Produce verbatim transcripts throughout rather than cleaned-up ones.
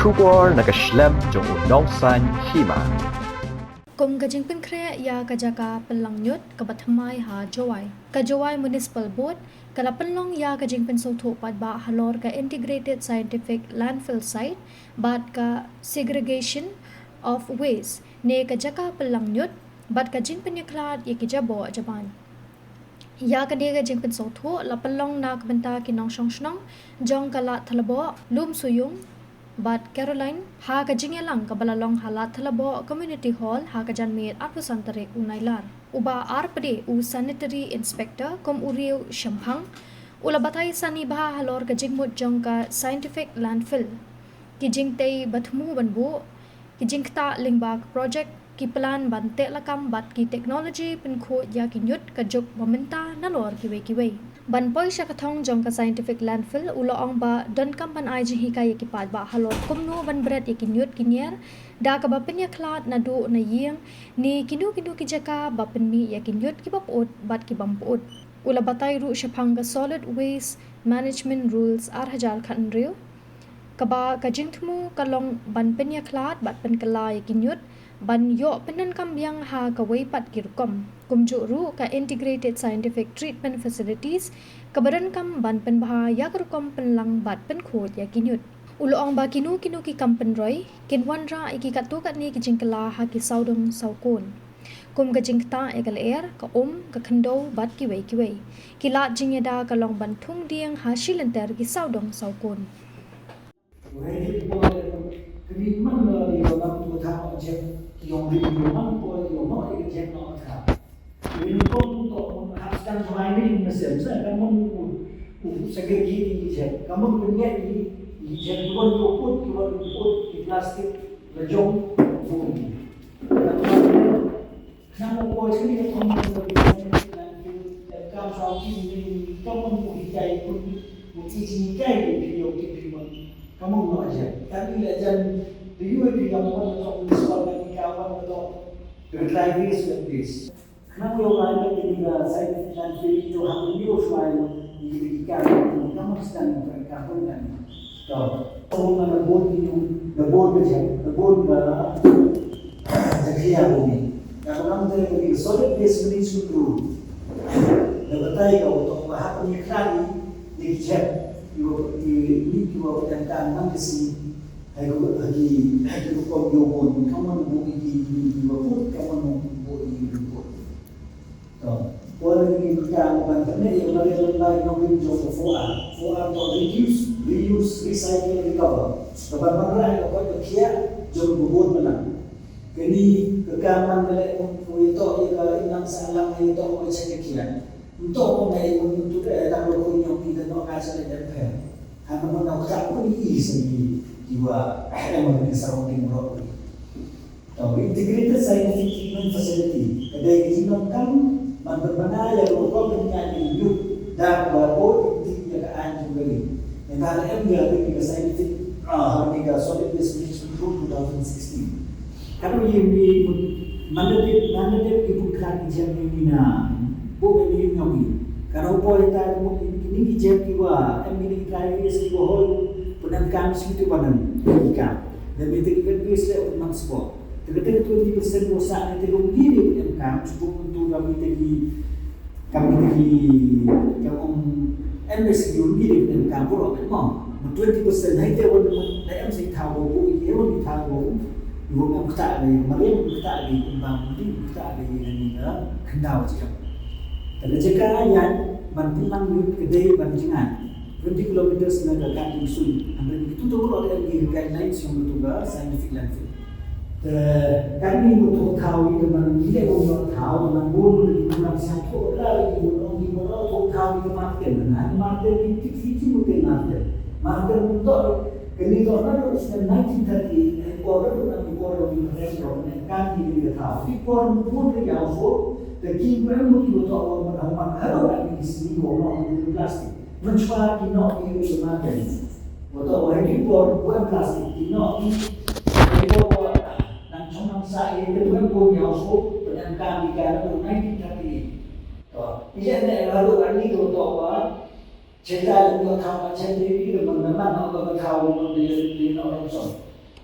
Khubor na ka shlem jong u nongsaiñ hima. Kum ka jingpynkhreh ïa ka jaka pynlang ñiut kaba thymmai ha Jowai, ka Jowai Municipal Board ka la pynlong ïa ka jingpynsngewthuh paidbah halor ka Integrated Scientific Landfill Site bad ka Segregation of Waste ne ka jaka pynlang ñiut bad ka jingpynïakhlad ïa ki jaboh jaban. Ïa kane ka jingpynsngewthuh la pynlong na ka bynta ki nongshong shnong jong ka Lad Thylaboh, Lumsuyung bad Caroline ha ka jingïalang kaba la long ha Lad Thylaboh Community Hall ha ka janmiet arphew san tarik u Nailar. U Bah R P D, u Sanitary Inspector kum u riew shemphang, u la batai sani bha halor ka jingmut jong ka scientific landfill, ki jingtei ba thmu ban buh, ki jingktah lyngba ka projek, ki plan ban teh lakam bad ki technology pynkhuid ïa ki ñiut ka juk ba mynta nalor kiwei kiwei. Ban poi sha ka thong jong ka scientific landfill, u la ong ba donkam ban ai jinghikai ïa ki paidbah halor kumno ban bret ïa ki ñiut ki ñier da kaba pynïakhlad naduh na ïing ne kino kino ki jaka ba pynmih ïa ki ñiut kiba pyut bad ki bym pyut. U la batai ruh shaphang ka Solid Waste Management Rules ar hajar khathynriew, kaba ka jingthmu ka long ban pynïakhlad bad pynkylla ïa ki ñiut ban ïoh pyndonkam biang ha kawei pat ki rukom. Kumjuh ruh ka Integrated Scientific Treatment Facilities kaba donkam ban pynbha ïa ka rukom pynlang bad pynkhuid ïa ki ñiut. U la ong ba kino kino ki kam pynroi kin wanrah ïa ki katto katne ki jingkylla ha ki sawdong sawkun, kum ka jingktah ïa ka lyer, ka um, ka khyndew bad kiwei kiwei. Ki lad jingïada ka long ban thung dieng ha shi lynter ki sawdong sawkun. Khnang ïoh lai ka dei ka scientific landfill ito ha ka liu shuwa ïa ki dei ki kam ka mut sdang ka ka hon kan. To, to ma na bot ito, na bot ka jam, na bot ka jakhlia bumi. Ka kam te ka dei ka solid waste management rule. Na batai ka to ba ha ka ni khlad ni ki jam. Ito ito ito ka jam ka nang ka si. Hai ko hai ki hai ki rukom ïoh bun ka man bu iti iti ba put ka man bu iti ba put. To, kuan ïa ki ka ban pyneh ïa ka mariang lem bad ïa ka nongrim jong ka four R. Four R to reduce, reuse, recycle, recover. Ka ban ban rah ïa ka koit ka khiah jong ka bun malang. Kane ka kam man ka leh kum ïa to ïa ka imlang sahlang ïa to ka check ka khiah. Nto ko ngai mun tu eh tang lo ko nyong pi da no ka sa le pher. Ha no mo no ka ko ni i sa ni diwa eh mo ni sa ro ni mo ro. To integrated scientific treatment facility. Ka dei ka jingdon kam man ban bana ïa ko ko ni nya ni yu da ko ko ti ïa ka an jong ka ni. Ni ta em ïa ka scientific ah ni ka solid waste management rule two thousand sixteen. Ka ruh ïa mi mut man da dep man da dep ki bun khlad ki jam ïa mi na bun ka mi ïa mi. Ka ruh poi ta mut ïa mi ki jam ki wa em mi ki trai ki ki wa hoi pyndonkam shu tu banan ki ka. Da mi te ki kan ki sle man sport. Te ka te twenty percent wa sa ne te ruh ngi ni pyndonkam shu tu ka mi te ki Kam ïa ki, kam ong, em basic ïa u ngi dei em kam pura mo. Ma twenty percent hai te wan na em sa thaw ba u, ïa wan thaw ba u. Ïa wan em kata dei, ma em kata dei, em bam dei kata dei ïa ni na khyndaw jaka. Te ka jaka ïa ban pynlang lut ka dei ban jngai. Twenty kilometers na ka Khatding Sui. Hynrei kitu tu ro em ki guidelines ïa tu ka scientific landfill. Te kane mo to thaw ïa ka man ïa leh mo to thaw ka man bun mo to thaw sa to la ïa mo to ïa mo to thaw ïa ka Martin na Martin ni ti ti ti mo te Martin. Martin mo to kane to na to snem nineteen thirty eight ko to na ko to ni mo to ne kan ni ni thaw. Ti ko mo to ïa so te ki mo mo to mo to mo ha ro ni sni mo no plastic. Mynshwa ki nok ïa u Martin. Wato wa ki por wa plastic ki nok. Ki por wa nang chong nang sa ïa ki wa por ïa u so pynang ka mi ka nineteen thirty-eight. To ïa ne la ru ani to to wa. Cheta ïa to thaw ma cheta ïa ki man man no ba thaw no de de no no so.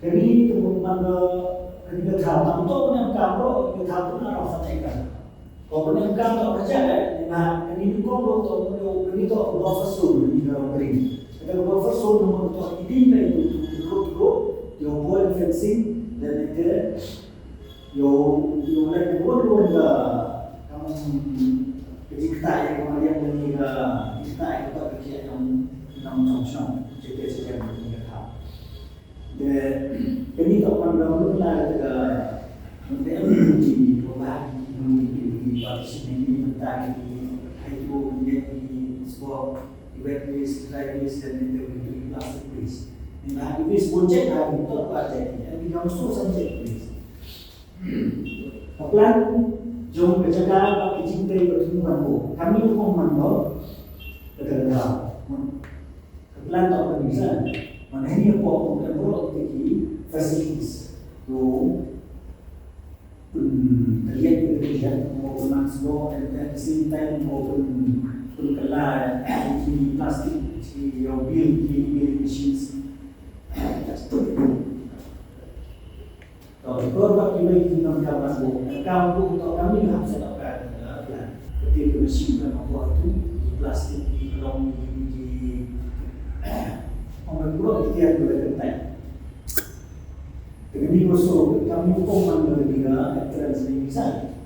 Kane tu man ka, kane ka thaw tam to ne ka ro ka thaw tu na ro sa te ka. Ko ne ka to ka ja ne na kane ni ko ro to ne kane to buffer zone ni ka ro kri. Ka buffer zone mo to i ding ne tu tu ro tu ro yo boy fencing dan ne te yo yo ne ko ro ka kam ka ji ka ta ya ko yang ni ka ji ka ta ya ko ka ki yang nam chong chong. Che te che ni ka thaw. Te kani ka pan ka mun la ka ka mun te am ki ko ba ki mun ki ki ba ki shi ni mun ta ki hai ko ni ki sbo ki wet waste, dry waste dan ni te ki plastic waste. Ni ba ki waste ko check ha ki to ba check ni ki ga so san check waste. Ka plan jong ka jaka ba ki jingtei ba ki man ko kami ko man ko ka ka Ka plan tau ka ni sa. Mana ni ko ko ka bro ki facilities. To pun lihat kita lihat ko ko man so and at the same time ko pun pun kala ki plastic ki yo bil ki bil machines. To, to ba ki wei ki nongkam ba ko, kam ko to kami hap set up ka plan. Kati ko machine ka ko tu, ki plastic ki long ki ki. Ong ko ki tiar ko le tai. Kami ko so kami ko man ko ni ga entrance ni sa.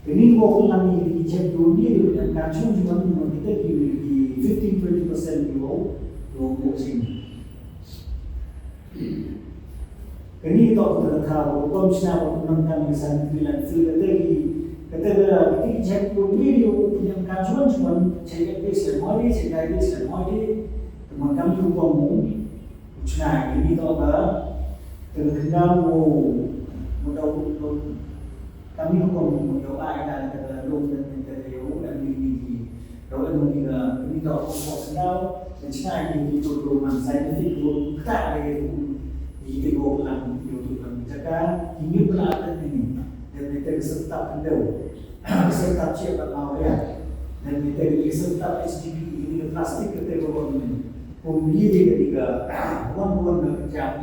Kani ko ko ngan ni ki check tu ni ri na ka chung chung ni mo kita ki ki fifteen twenty percent ni mo mo mo sing. Kani to ko ta ka ko kom sna ko nam kan ni san ki lan su ka te ki ka te ka ki check tu ni ri na ka chung chung check this mo ni check that this mo ni mo kam tu ko mo. Chna kini to ka te ka khyndaw mo mo dau mo kami ko mo mo dau ai ka te ka long te te yo em ni ni ni dau em ni ka kini to ko ko khyndaw. Chna kini to to man scientific ko ka te ko ni te ko lang yo to kan jaka kini pla te ni ni te te ka serta khyndaw. Serta chip ba mau ya. Dan kita di serta H D P ini plastik kita bawa ini. Pemilih ketika wan wan nak jam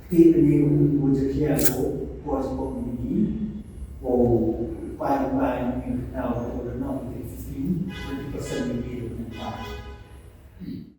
ti ini umur jekia ko ko sebab ini ko pai pai ini tahu ko nak fifteen twenty percent ini.